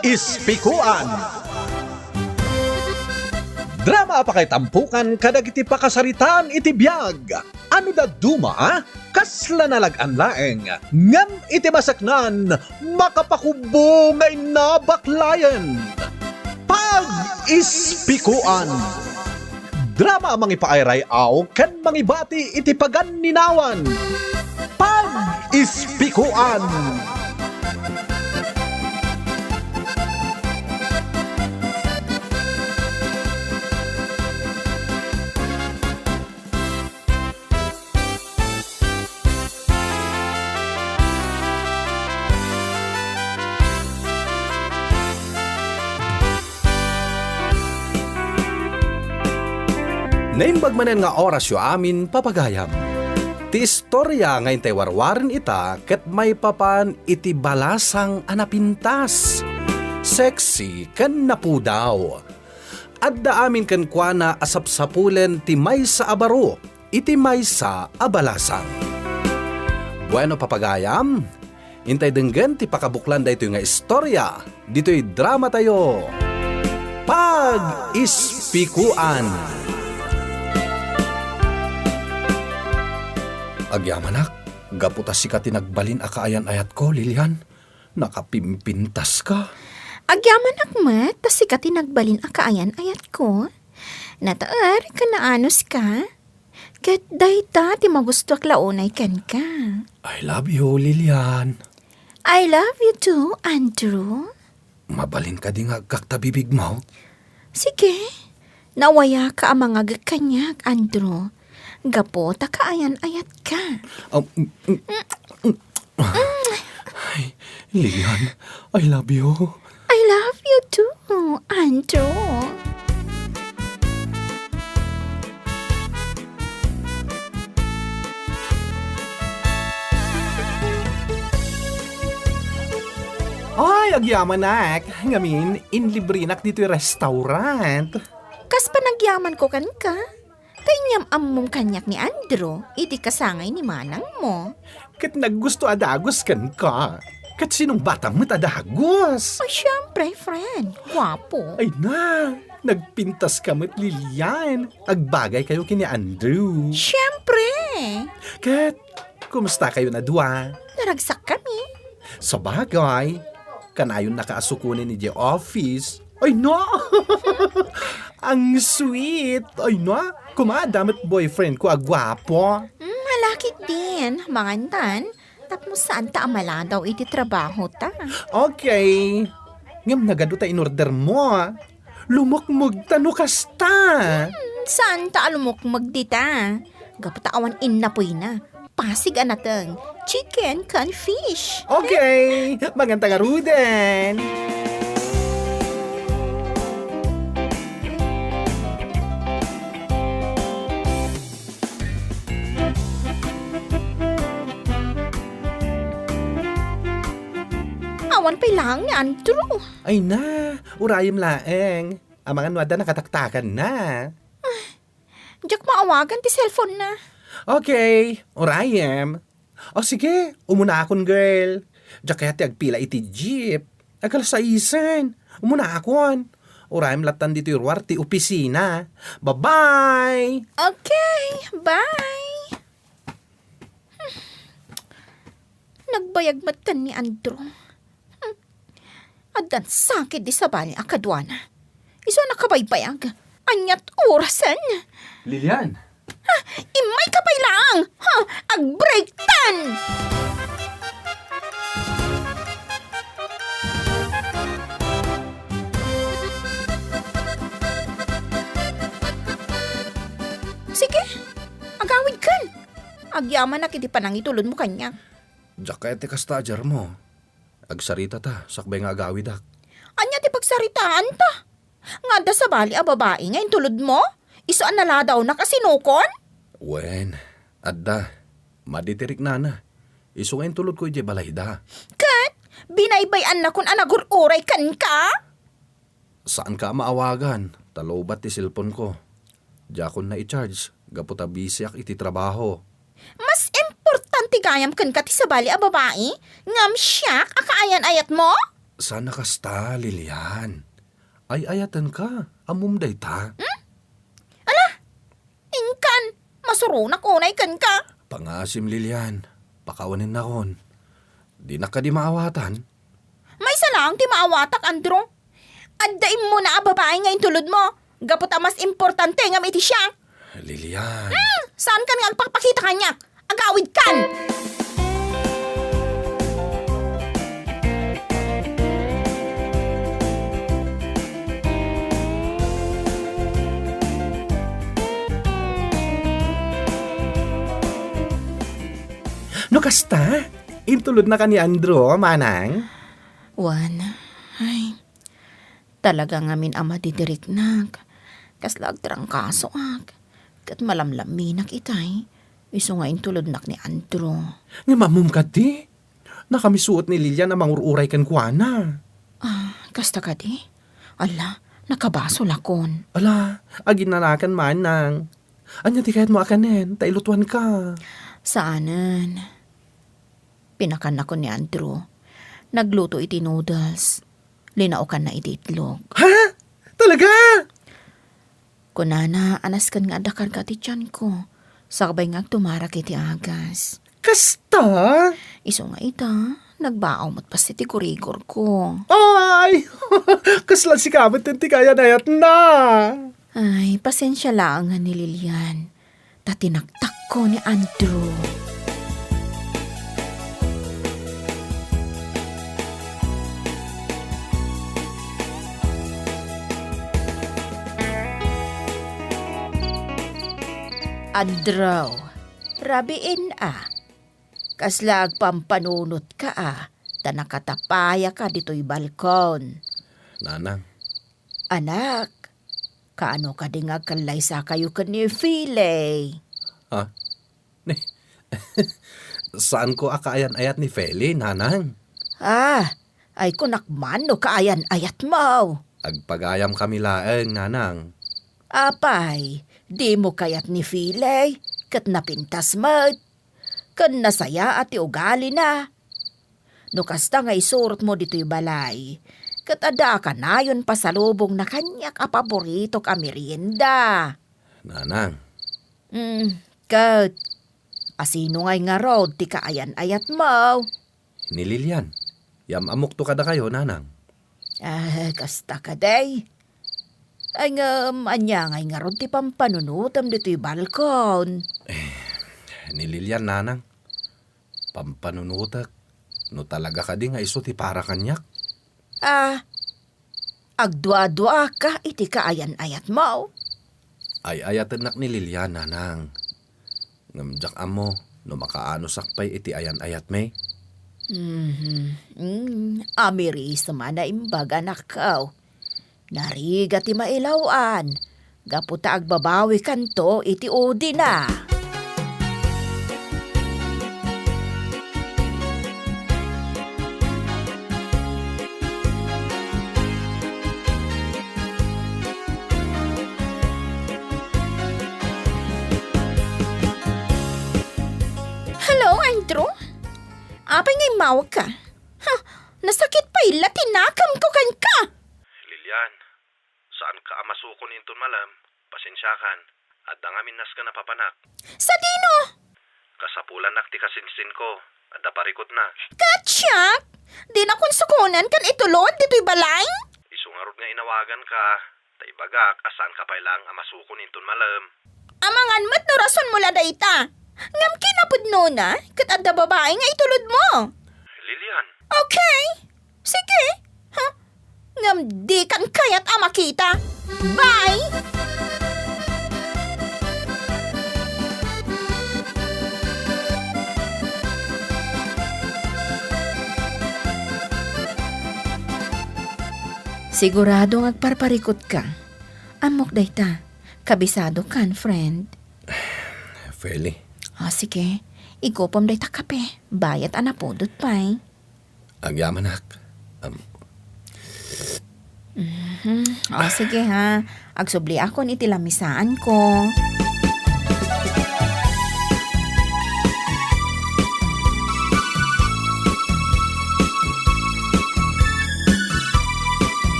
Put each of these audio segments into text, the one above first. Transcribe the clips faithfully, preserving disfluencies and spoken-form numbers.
Ispikuan. Drama a pakaitampokan kadagiti pakasaritaan iti biag. Ano dadduma, kasla nalag-an laeng, ngem iti masaknan, makapakubbo nga inna baklayen. Pag-ispikuan. Drama a mangipaayray-aw ken mangibati iti paganninawan. Pag-ispikuan. Naimbag manen nga orasyo amin, papagayam. Ti istorya nga intay warwaren ita ket maipapan iti balasang a napintas, sexy, ken napudaw. Adda amin kenkuana a sapsapulen ti maysa a baro iti maysa a balasang. Bueno, papagayam, intay denggen ti pakabuklan daytoy nga istorya ditoy dramatayo, Pag-ispikuan. Agyamanak, gapu ta sika ti nagbalin a kaayan-ayatko, Lilian. Nakapimpintaska. Agyamanak met ta sika ti nagbalin a kaayan-ayatko. Nataer ken naanuska. Ket dayta ti magustuak la unay kenka. I love you, Lilian. I love you too, Andrew. Mabalin kadi nga agkakta bibigmo? Sige. Nawayaka a mangagek kaniak, Andrew. Gapu ta kaayan-ayatka. Um, mm, mm, mm. Ay, Lilian, I love you. I love you too, Andrew. Ay, agyamanak. Ngamin, inlibrinak ditoy restaurant. Kas panagyamanko kenka, ta inyam-ammom kaniak ni Andrew, idi kasangay ni manangmo. Ket naggusto a dagus kenka. Ket sinungbatam met a dagus. Ay, syempre, friend. Guapo. Ay na, nagpintaska met, Lilian. Agbagaykayo ken ni Andrew. Syempre. Ket, kumustakayon a dua? Naragsakkami. Sabagay, kanayonnaka a sukonen idiay office. Ay, no! Ang sweet! Ay, no! Kumaada met boyfriendko a guapo. Hmm, hala ketdin. Mangantan, tapno saanta a maladaw iti trabahota. Okay. Ngem nagadu ta inordermo. Lumukmegta no kasta. Hmm, saanta a lumukmeg dita. Gapu ta awan innapuyna. Pasig a nateng, chicken ken fish. Okay, manganta ngaruden. Awan pay laeng ni Andrew. Ay na, urayem laeng. Amangan no adda nakataktakanna. Diak maawagan ti cellphone-na. Okay, urayem. O sige, umunakon, girl. Diak kayat ti agpila iti jeep. Agkalasaisen. Umunakon. Urayem lattan ditoy ruar ti opisina. Bye-bye! Okay, bye! Hmm. Nagbayag met ken ni Andrew. Hmm. Addan sakit di sabali a kaduana. Isu a nakabaybayag. Aniat orasen? Lilian! Ha? Immayka pay laeng! Ha? Agbreaktan! Sige, agawidkan. Agyamanak iti panangitulodmo kaniak. Diak kayat ti kasta a diyarmo. Agsarita ta, sakbay nga agawidak. Ania ti pagsaritaanta? Nga adda sabali a babai nga intulodmo? Isu a naladawnak a sinukon? Wen, adda. Madi ti riknana. Isu nga intulodko idiay balayda. Ket binaybay-annakon a nagur-uray kenka? Saanka a maawagan, ta lowbat ti cellphone-ko. Diakon na-i-charge gapu ta busyak iti trabaho. Mas importante gayam kenka ti sabali a babai ngem siak a kaayan-ayatmo? Saan a kasta, Lilian. Ay-ayatenka. Ammom dayta. Hmm? Ala, inkan, masuronak unay kenka. Pangaasim, Lilian. Pakawanennakon. Dinak kadi maawatan? Maysa laeng ti maawatak, Andrew. Adda immuna a babai nga intulodmo, gapu ta mas importante ngem iti siak. Lilian. Hmm, saankan nga agpakpakita kaniak. Agawidkan! No kasta, intulodnaka ni Andrew, manang? Wen, ay, talaga ngamin a madidiriknak. Kasla agtrangkasoak. Ket malamlaminak itay, isu nga intulodnak ni Andrew. Ngem ammom kadi, nakamisuot ni Lilian a mangur-uray kenkuana. Ah, kasta kadi? Ala, nakabasolakon. Ala, aginnanakan manang. Ania ti kayatmo a kanen, ta ilutuanka? Saanen. Pinakannakon ni Andrew. Nagluto iti noodles. Linaokanna iti itlog. Ha? Talaga? Kunana a nasken nga adda karga ti tianko, sakbay nga agtumarak iti agas. Kasta? Isu nga ita, nagbabaw met pay ti gurigorko. Ay! Kasla sika met ti kaayan-ayatna. Ay, pasensia laeng ni Lilian. Ta tinaktakko ni Andrew. Andrew, rabiin a. Kasla agpampanunotka a, ta nakatapayaka ditoy balkon. Nanang. Anak, kaano kadi nga agkallaysakayo ken ni Feli? Ha? Ni, saanko a kaayan-ayat ni Feli, Nanang. Ah, ay kunak man no kaayan-ayatmo. Agpagayamkami laeng, Nanang. Apay, dimo kayat ni Feli, ket napintas met. Ken nasayaat ti ugalina. No kasta nga isurotmo ditoy balay, ket adda a kanayon pasalubongna kaniak a paboritok a merienda. Nanang. Mm, ket, asino ngay ngarud ti kaayan-ayatmo? Ni Lilian. Yam-ammokto kadakayo, Nanang. Ah, kasta kadi. Ay, ngem, ania ngay ngarud ti pampanunotem ditoy balkon? Eh, ni Lilian, Nanang. Pampanunotek, no talaga kadi nga isu ti para kaniak? Ah, agduaduaka iti kaayan-ayatmo? Ay-ayatennak ni Lilian, Nanang. Ngem diak ammo no makaanosak pay iti ayan-ayatmi. Mhm. Mm, amirisem a naimbag, anakko. Narigat ti mailaw-an, gapu ta agbabawikanto iti udina. Hello, Andrew? Apay nga immawagka? Ha, nasakit pay la ti nakemko kenka! Lilian, saanka a masukon inton malem? Pasensiakan. Adda ngamin nasken a papanak. Sadino? Kasapulannak ti kasinsinko. Adda parikutna. Ket siak, dinakon sukonen ken itulod ditoy balay? Isu ngarud nga inawaganka, ta ibagak a saanka pay laeng a masukon inton malem. Amangan met no rasonmo la dayta. Ngem kinapudnona, ket adda babai nga itulodmo. Lilian. Okay. Sige. Ha? Ngem dikan kayat a makita. Bye! Sigurado nga agparparikutka. Ammok dayta. Kabisadokan, friend. Feli. Ah, sige. Igupom dayta kape. Bayat a napudot pay. Agyamanak. Am. Mhm. O, sige, ha. Agsubliakon iti lamisaanko.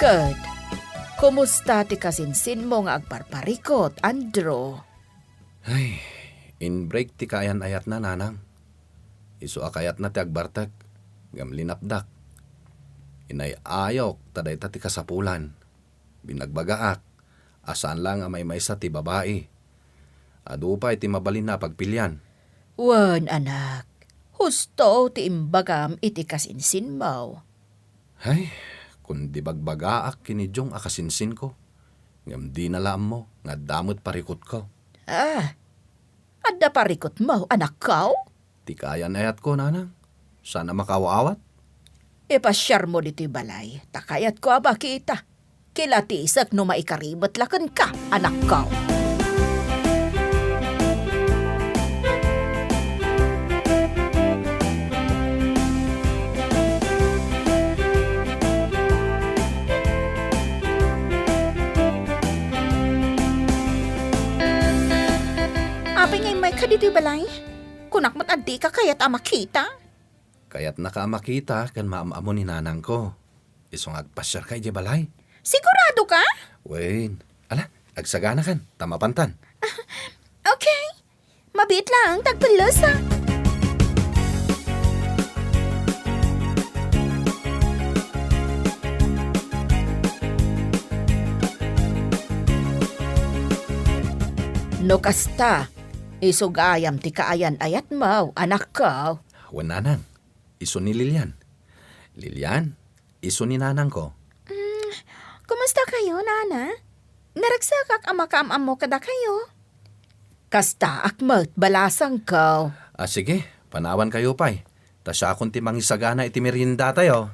Ket, kumusta ti kasinsinmo nga agparparikut, Andrew? Ay, in-break ti kaayan-ayatna, nanang. Isu a kayatna ti agbartek, ngem linapdak. Inay-ayok ta dayta ti kasapulan. Binagbagaak a saan laeng a maymaysa ti babai. Adu pay ti mabalinna a pagpilian. Wen, anak, husto ti imbagam iti kasinsinmo. Hay, kundi bagbagaak ken ni Jong a kasinsinko, ngem dina la ammo nga adda met parikutko. Ah, adda parikutmo, anakko? Ti kaayan-ayatko, nanang. Saan a makaawat? Ipasiarmo ditoy balay, ta kayatko a makita. Kilatisek no maikaribet la kenka, anakko. Apay nga immayka ditoy balay? Kunak met a dika kayat a makita. Kayatnaka a makita ken maam-ammo ni nanangko. Isu nga agpasiarka idiay balay. Sigurado ka? Wen. Ala, agsaganakan, ta mapantan. Okay. Mabiit laeng ta agpellesa. No kasta, isu gayam ti kaayan-ayatmo, anakko. Wen, nanang. Isu ni Lilian. Lilian, isu ni nanangko. Mm, kumusta kayo, Nana? Naragsakak a makaam-ammo kadakayo. Kastaak met, balasangko. Ah, sige, panawan kayo pay. Ta siakon ti mangisagana iti meriendatayo.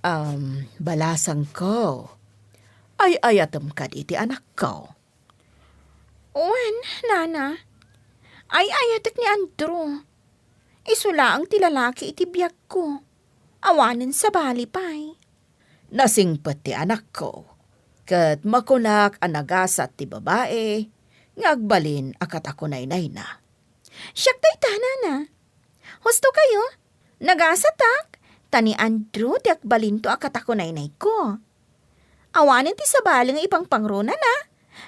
Um, balasangko. Ay-ayatem kadi ti anakko? Wen, Nana. Ay-ayatek ni Andrew. Isu laeng ti lalaki iti biagko. Awanen sabali pay. Nasingpet ti anakko, ket makunak a nagasat ti babai nga agbalin a katakunaynayna. Siak dayta, Nana. Husto kayo, nagasatak, ta ni Andrew ti agbalinto a katakunaynayko. Awanen ti sabali nga ipangpangronana,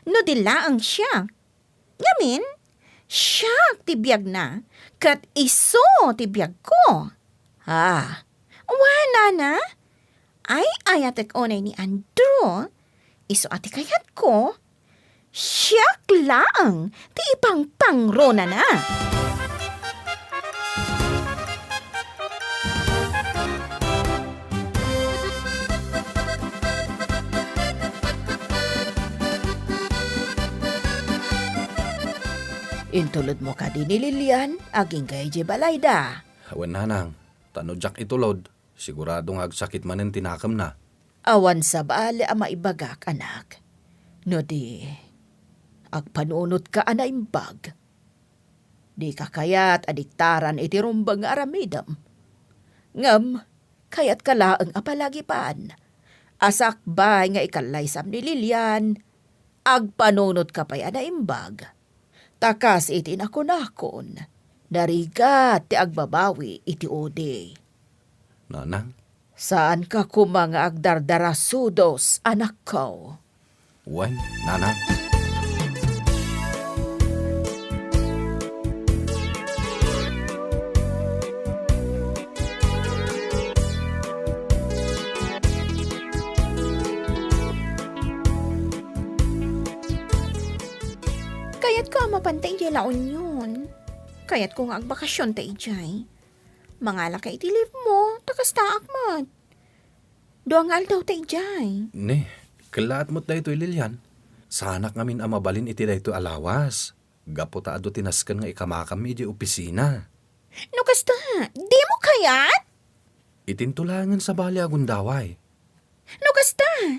no di laeng siak. Ngamin, siak ti biagna, ket isu ti biagko. Ah, wen, Nana, ay-ayatek unay ni Andrew, isu a ti kayatko, siak laeng ti ipangpangronana. Intulodmo kadi ni Lilian agingga idiay balayda? Wen, nanang, ta no diak itulod, sigurado nga agsakit manen ti nakemna. Awan sabali a maibagak, anak. No di, agpanunotka a naimbag. Dika kayat a diktaran iti rumbeng nga aramidem. Ngem, kayatka laeng a palagipan a sakbay nga ikallaysam ni Lilian, agpanunotka pay a naimbag. Ta kas iti nakunakon, narigat ti agbabawi iti udi. Nanang? Saanka koma nga agdardarasudos, anakko. Wen, nanang. Kayatko a mapanta idiay La Union. Kayatko nga agbakasionta idiay. Mangalaka iti leave mo, ta kastaak met. Dua nga aldaw ta idiay. Ne, kellaat met daytoy, Lilian. Saanak ngamin a mabalin iti daytoy a lawas, gapu ta adu ti nasken nga ikamakammi idiay opisina. No kasta, dimo kayat? Itinto laengen sabali a gundaway. No kasta,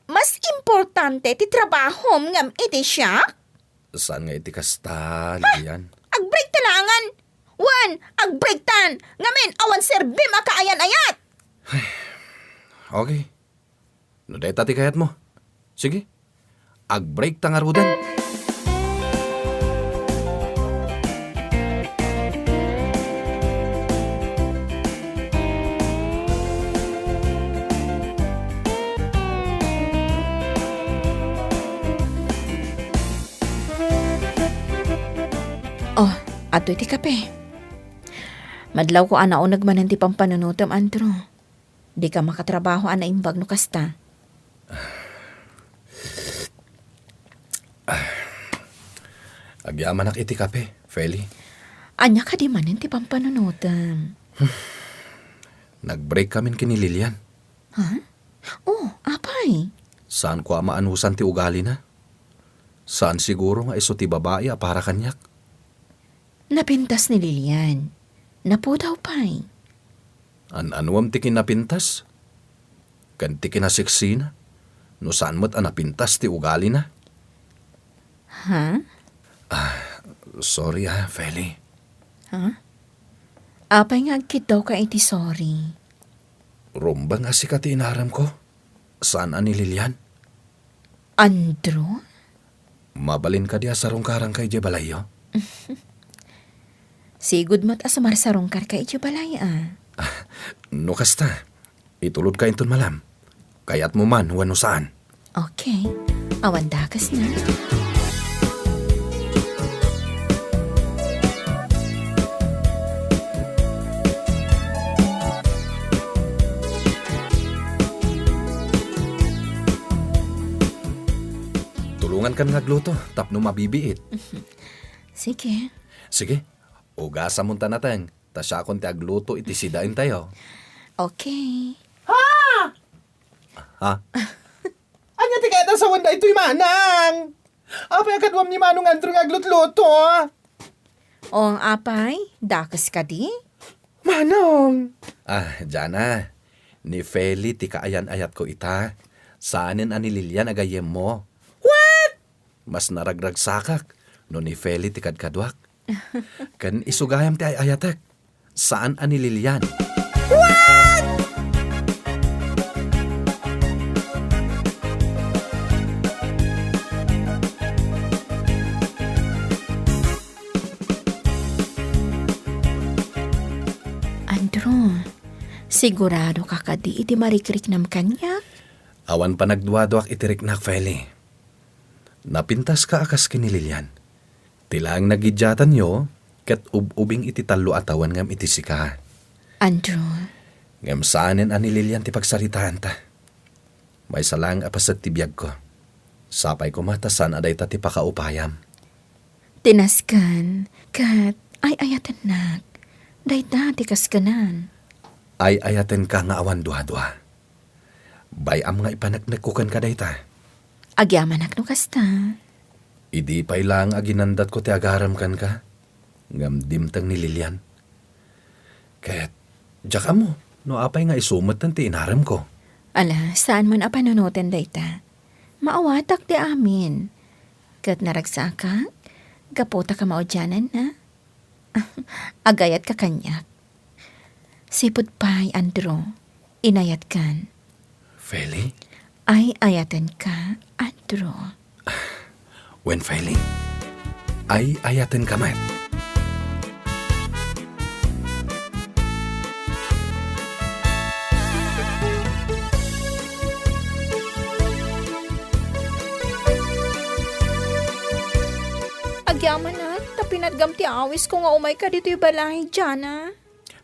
mas importante ti trabahom ngem iti siak? Saan nga iti kasta, Lilian? Agbreak ta laengen! Wen, agbreaktan! Ngamin, awan serbim a kaayan-ayat! Okay. No dayta ti kayatmo, sige, agbreak ta ngaruden. Oh, adtoy ti kape. Madlawko a nauneg manen ti pampanunotem, Andrew. Dika makatrabaho a naimbag no kasta. Agyamanak iti kape, Feli. Ania kadi manen ti pampanunotem? Nag-break kamin ken ni Lilian. Ha? Oh, apay? Saanko a maanusan ti ugalina. Saan siguro nga isu ti babai a para kaniak. Napintas ni Lilian. Napudaw pay. An-anuam ti kinapintas? Ken ti kinaseksina? No saan met a napintas ti ugalina? Ha? Ah, sorry ah, Feli. Ha? Apay nga agkiddawka iti sorry? Rumbeng a sika ti inaramko. Saan a ni Lilian? Andrew? Mabalin kadi a sarungkaranka idiay balayyo? Sigud met a sumarsarungkarka idiay balay, a. Ah, no kasta, itulodka inton malam. Kayatmo man wenno saan. Okay. Awan dakesna. Tulongankan nga agluto tapno mabibiit. Sige. Sige. Ugasamon ta nateng, ta siakon ti agluto iti sidaentayo. Okay. Ha? Ha? Ania ti kayat a sawen daytoy, Manang? Apay a kaduam ni Manong Andrew nga aglutluto? O, apay, dakes kadi? Manong! Ah, Jana, ni Feli ti kaayan-ayatko ita. Saanen a ni Lilian a gayyemmo. What? Mas naragragsakak no ni Feli ti kadkaduak. Ken isu gayam ti ay-ayatek. Saan a ni Lilian. Andrew, sigurado ka kadi iti marikriknam kaniak? Awan panagduaduak iti riknak, Feli. Napintaska a kas ken ni Lilian. Ti laeng nagidiatanyo, ket ub-ubing iti tallo a tawen ngem iti sika. Andrew. Ngem saanen a ni Lilian ti pagsaritaanta. Maysa laeng a paset ti biagko. Sapay koma ta saan a dayta ti pakaupayam. Ti nasken, ket ay-ayatennak. Dayta ti kaskenan. Ay-ayatenka nga awan duadua. Bay-am nga ipaneknekko kenka dayta. Agyamanak no kasta. Idi pay laeng a ginandatko ti agaram kenka, ngem dimteng ni Lilian. Ket, diak ammo, no apay nga isu metten ti inaramko. Ala, saan man a panunoten dayta. Maawatak ti amin. Ket naragsakak, gapu ta kamaudiananna. Agayatka kaniak. Sipud pay, Andrew, inayatkan. Feli? Ay-ayatenka, Andrew. Wen, Feli, ay-ayatenka met. Agyamanak, ta pinatgam ti awisko nga umayka ditoy balay, Jana.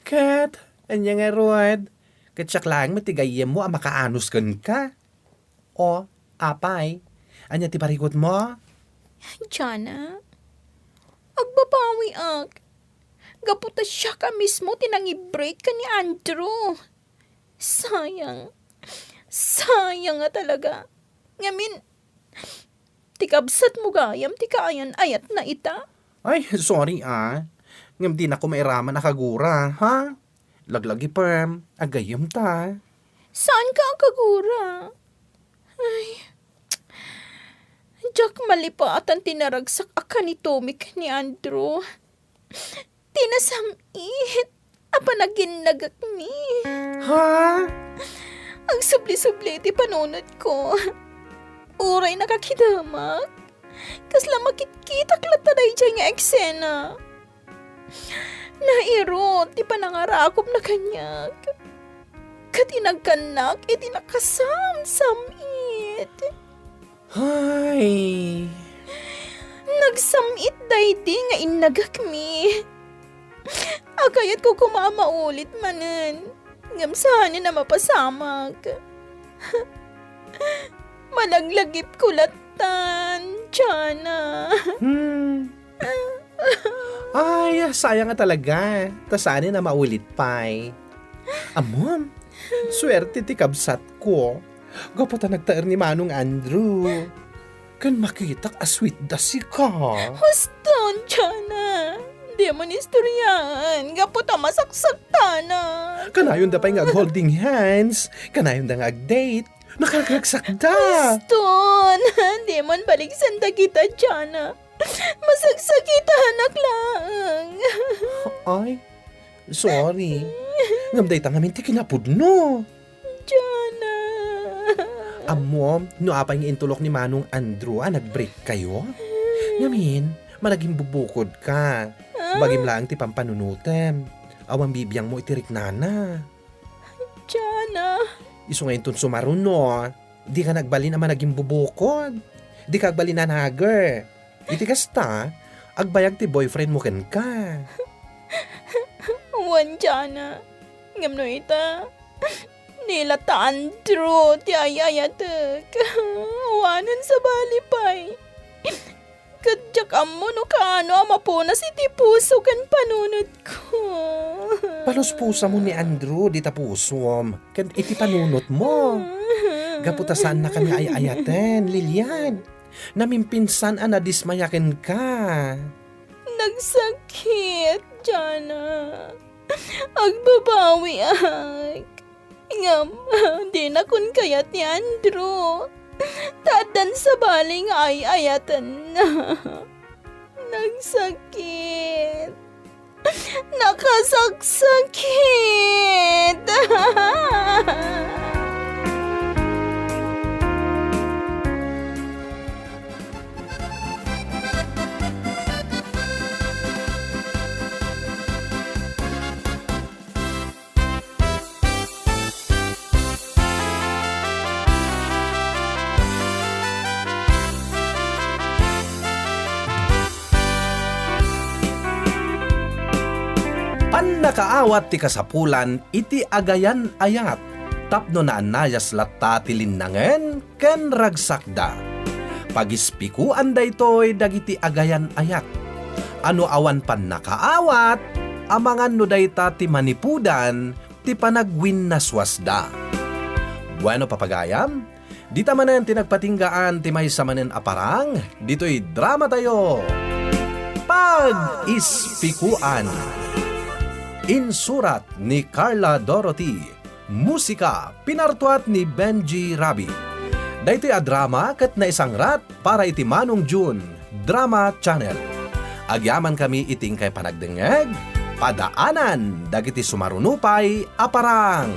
Ket, ania ngarud? Ket siak laeng met ti gayyemmo a makaanus kenka. O, apay, ania ti parikutmo? Jana, agbabawiak. Gapu ta siak a mismo ti nangi-break ken ni Andrew. Sayang. Sayang a talaga. Ngamin, ti kabsatmo gayam ti kaayan-ayatna ita? Ay, sorry, ah. Ngem dinakon mairaman a kagura, ha? Laglagipem, agayyemta. Saanka a kagura? Ay, diak malipatan ti naragsak a kanitomik ni Andrew. Ti nasam-it a panaginnagakmi. Ha? Agsubli-subli ti panunotko. Uray nakakidamak, kasla makitkitak latta daydiay nga eksena. Nairut ti panangarakupna kaniak. Ket inagkannak iti nakasamsam-it. Hay! Nagsam-it daydi nga innagakmi. Kayatko koma a maulit manen, ngem saanen a mapasamak. Malaglagipko lattan, Jana. Hmm. Ay, sayang nga talaga. Ta saanen a maulit pay. Ammom, suerte ti kabsatko. Gapu ta nagtaer ni Manong Andrew. Ken makitak a sweet da sika. Huston, Jana. Dimon istoryaen, gapu ta masaksaktana. Kanayon da pay nga ag-holding hands. Kanayon da nga ag-date. Nakaragragsak da. Huston, dimon baliksan dagita, Jana. Masaksakitanak laeng. Ay, sorry. Ngem dayta ngamin ti kinapudno. Jana. Ammom, no apay nga intulok ni Manong Andrew a nag-break kayo? Ngamin, managimbubukod ka. Ah? Bagim laeng ti pampanunotem. Awan bibiangmo iti riknana. Jana. Isu nga inton sumaruno, dika nagbalin a managimbubukod. Dika agbalin a nager. Iti kasta, agbayag ti boyfriendmo kenka. Wen, Jana. Ngem no ita, ni latta Andrew ti ay-ayatek. Awanen sabali pay. Ket diak ammo no kaano a mapunas iti puso ken panunotko. Paluspusam ni Andrew dita pusom ken iti panunotmo. Gapu ta saannaka nga ay-ayaten, Lilian. Namimpinsan a nadismaya kenka. Nagsakit, Jana. Agbabawiak. Ngem, dinakon kayat ni Andrew. Ta addan sabali nga ay-ayatenna. Nagsakit. Nakasaksakit. Pannakaawat ti kasapulan iti agayan-ayat tapno naannayas latta ti linnangen ken ragsakda. Pagispikoan daytoy dagiti agayan-ayat. A no awan pannakaawat, amangan no dayta ti manipudan ti panagwinnaswasda. Bueno, papagayam, dita manen ti nagpatinggaan ti maysa manen a parang ditoy dramatayo, Pag-ispikoan. Insurat ni Carla Dorothy. Musika, pinartuat ni Benji Rabi. Daytoy a drama ket naisangrat para iti Manong June Drama Channel. Agyamankami iti inkay panagdengngeg, padaanan dagiti sumaruno pay a parang.